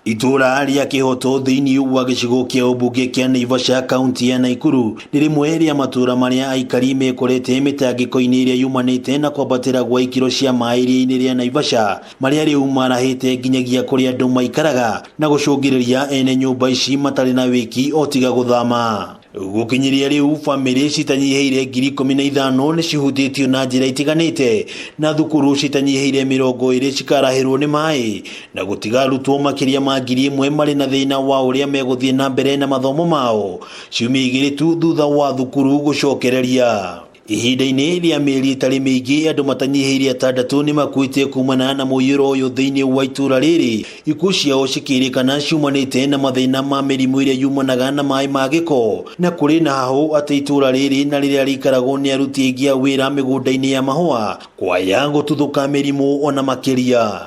Itũũra rĩa Kĩhoto thĩinĩ wa gĩcigo kĩa ũmbunge kĩa Naivasha kaunti ya Naikuru nĩ rĩmwe rĩa matũũra marĩa aikari mekorete mĩtangĩko-inĩ ĩrĩa yumanĩte na kwambatĩra gwa ikĩro cia maĩ iria-inĩ rĩa Naivasha marĩa rĩu marahĩte nginyagia kũrĩa andũ maikaraga na gũcũngĩrĩria ene nyũmba ici matarĩ na wĩki o tiga gũthama. Gũkinyĩria rĩu bamĩrĩ citanyihĩire 15,000 nĩ cihutĩtio na njĩra itiganĩte na thukuru citanyihĩire 20 cikarahĩrwo nĩ maĩ na gũtiga arutwo makĩria ma 1,000 marĩ na thĩna wa ũrĩa megũthiĩ na mbere na mathomo mao ciumia 2 tu thutha wa thukuru gũcokereria. Ihinda-inĩ rĩa mĩeri ĩtarĩ mĩingĩ andũ matanyihĩire 6 nĩ makuĩte kumana na mũiyũro ũyũ thĩinĩ wa itũũra rĩrĩ, ikuũ ciao cikĩrĩkana ciumanĩte na mathĩna ma mĩrimũ ĩrĩa yumanaga na maĩ ma gĩko, na kũrĩ na hahũ atĩ itũũra rĩrĩ na rĩrĩa rĩikaragwo nĩ aruti aingĩ a wĩra mĩgũnda-inĩ ya mahũa kwaya gũtuthũka mĩrimũ ona makĩria.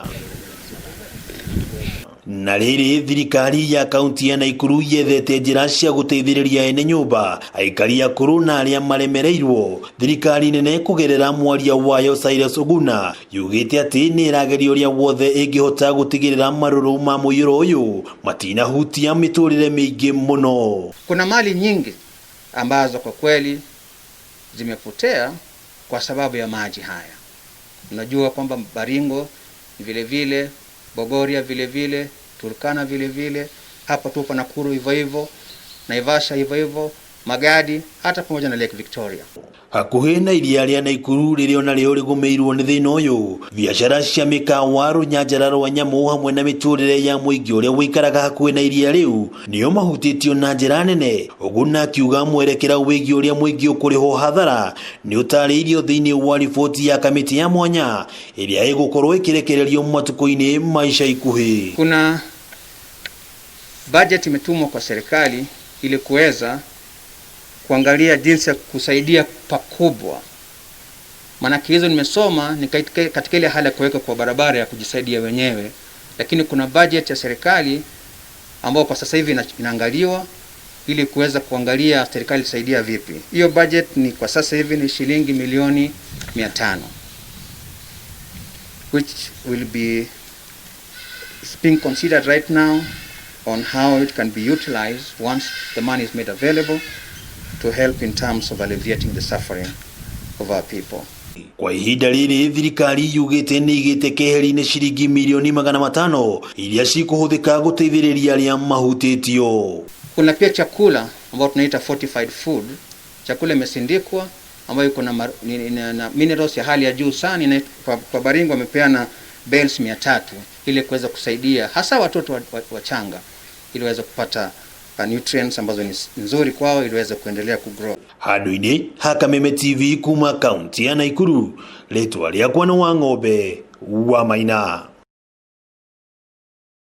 Na rĩrĩ, thirikari ya kaunti ya Naikuru yethete njĩra cia gũteithĩrĩria ene nyũmba, aikari akũrũ na arĩa maremereirwo. Thirikari nene kũgerera mwaria wayo Cyrus Oguna yugĩte atĩ nĩ ĩrageria ũrĩa wothe ĩngĩhota gũtigĩrĩra marũrũ ma mũiyũro ũyũ matinahutia mĩtũrĩre mĩingĩ mũno. Kuna mali nyingi ambazo kwa kweli zimepotea kwa sababu ya maji haya. Unajua kwamba Baringo vile vile, Bogoria vile vile, Turkana vile vile, hapa tupo Nakuru hivyo hivyo, Naivasha hivyo hivyo, Magadi, hata pamoja na Lake Victoria. Hakuhĩ na iria rĩa Naikuru rĩrĩa onarĩo rĩgũmĩirwo nĩ thĩna ũyũ, biacara cia mĩkawa, rũnyanjara rwa nyamũ hamwe na mĩtũrĩre ya mũingĩ ũrĩa ũikaraga hakuhĩ na iria rĩu nĩo mahutĩtio na njĩra nene. Oguna akiuga mwerekera wĩgiĩ ũrĩa mũingĩ ũkũrĩhwo hathara nĩ ũtarĩirio thĩinĩ wa riboti ya kamĩtĩ ya mwanya ĩrĩa ĩgũkorwo ĩkĩrekererio matukũ-inĩ ma ica ikuhĩ. Kuna budget imetumwa kwa serikali ili kuweza kuangalia jinsi ya kusaidia pakubwa. Maana hizo nimesoma ni katika ile hali ya kuweka kwa barabara ya kujisaidia wenyewe, lakini kuna budget ya serikali ambayo kwa sasa hivi inaangaliwa ili kuweza kuangalia serikali isaidia vipi. Hiyo budget ni kwa sasa hivi ni shilingi milioni 500, which will be being considered right now on how it can be utilized once the money is made available to help in terms of alleviating the suffering of our people. Kwa ihinda rĩrĩ thirikari yugĩte nĩ igĩte keheri-inĩ ciringi milioni 500 iria cikũhũthĩka gũteithĩrĩria arĩa mahutĩtio. Kuna pia chakula ambayo tunaita fortified food, chakula imesindikwa ambayo iko na minerals ya hali ya juu sana. Kwa Baringo wamepeana bales 300 ili kuweza kusaidia hasa watoto wachanga ili waweze kupata nutrients ambazo ni nzuri kwao ili waweze kuendelea kugrow. Handũ-inĩ ha Kameme TV kuma kaunti ya Naikuru, rĩtwa rĩakwa nĩ Wang'ombe wa Maina.